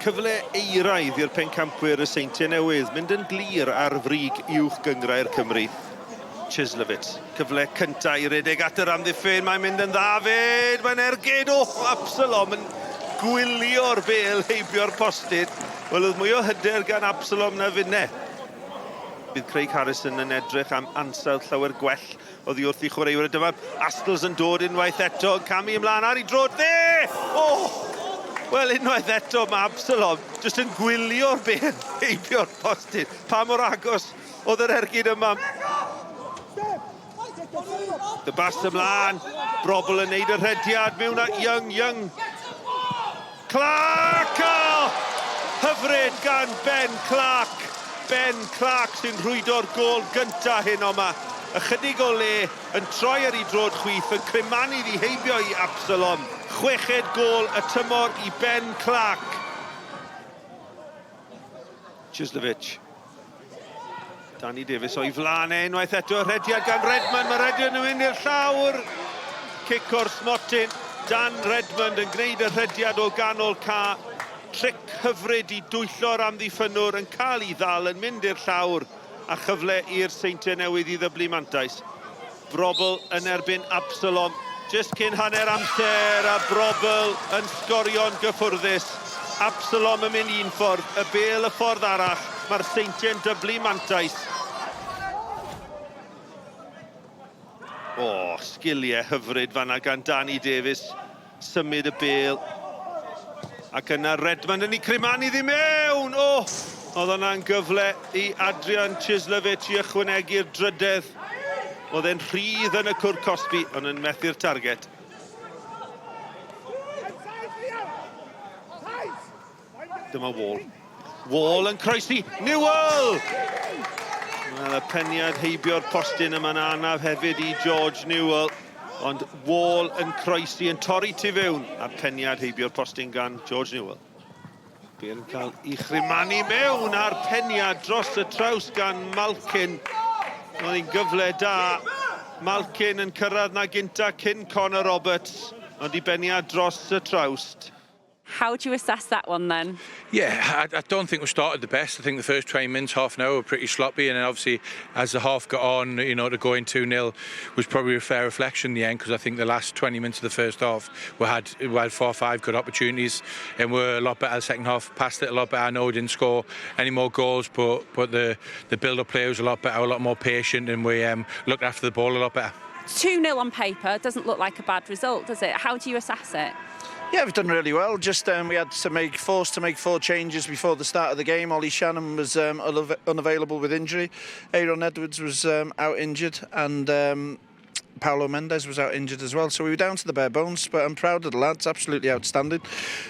Cyfle euraidd i'r pencampwyr y Seintiau Newydd mynd yn glir ar frig Uwch Gynghrair Cymru. Cieslewicz, cyfle cynta i redeg at yr amddiffyn, mae'n mynd yn dda 'fyd, mae'n ergyd, o, Absalom yn gwylio'r bêl heibio'r postyn. Wel, oedd mwy o hyder gan Absalom na finne. Bydd Craig Harrison yn edrych am ansawdd llawer gwell oddi wrth i chwaraewyr. Dyma Astles yn dod unwaith eto, yn camu ymlaen ar ei droed dde! O! Wel, unwaith eto mae Absalom jyst yn gwylio'r bêl heibio'r postyn. Pa mor agos oedd yr ergyd yma? Y bas ymlaen, Brobl yn neud y rhediad mewn at Young, Young. Clark! O! Hyfryd gan Ben Clark. Ben Clark sy'n rhwydo'r gôl gynta heno 'ma. Ychydig o le, yn troi ar ei droed chwith, yn cremanu iddi heibio i Absalom. Chweched gôl y tymor i Ben Clark. Cieslewicz. Danny Davies o'i flaen e unwaith eto, rhediad gan Redmond, mae Redmond yn mynd i'r llawr. Cic o'r smotyn, Dan Redmond yn gwneud y rhediad o ganol ca. Tric hyfryd i dwyllo'r amddiffynnwr yn cael ei ddal yn mynd i'r llawr a chyfle i'r Seintiau Newydd i ddyblu mantais. Brobl yn erbyn Absalom jyst cyn hanner amser a Brobl yn sgorio'n gyffwrddus. Absalom yn mynd un ffordd, y bêl y ffordd arall, mae'r Seintiau'n dyblu mantais. O, sgiliau hyfryd fanna gan Danny Davies. Symud y bêl. Ac yna Redmond yn ei crymanu iddi mewn! O! Oedd hwnna'n gyfle i Adrian Cieslewicz i ychwanegu'r drydedd. Oedd e'n rhydd yn y cwrt cosbi, ond yn methu'r target. Dyma Wall. Wall yn croesi. Newell! Wel, y peniad heibio'r postyn yma'n anaf hefyd i George Newell. Ond Wall yn croesi, yn torri tu fewn, a'r peniad heibio'r postyn gan George Newell. Bale yn cael ei chrymanu mewn a'r peniad dros y traws gan Malkin. Oedd hi'n gyfle da. Malkin yn cyrraedd na gynta cyn Connor Roberts, ond i beniad dros y trawst. How do you assess that one then? Yeah, I, I don't think we started the best. I think the first 20 minutes, half an hour, were pretty sloppy. And then obviously, as the half got on, you know, to go in 2-0 was probably a fair reflection in the end, because I think the last 20 minutes of the first half, we had, we had four or five good opportunities and we're a lot better the second half, passed it a lot better. I know we didn't score any more goals, but, but the, the build-up play was a lot better, a lot more patient, and we looked after the ball a lot better. 2-0 on paper doesn't look like a bad result, does it? How do you assess it? Yeah, we've done really well. Just we had to make forced to make four changes before the start of the game. Ollie Shannon was unavailable with injury. Aeron Edwards was out injured, and Paulo Mendes was out injured as well. So we were down to the bare bones, but I'm proud of the lads, absolutely outstanding.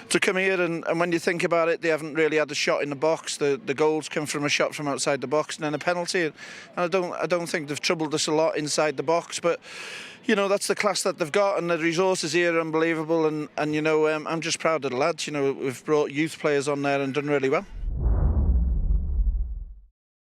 To come here and, and when you think about it, they haven't really had a shot in the box. The the goals come from a shot from outside the box and then a penalty. And I don't I don't think they've troubled us a lot inside the box, but you know, that's the class that they've got and the resources here are unbelievable and, and you know, I'm just proud of the lads. You know, we've brought youth players on there and done really well.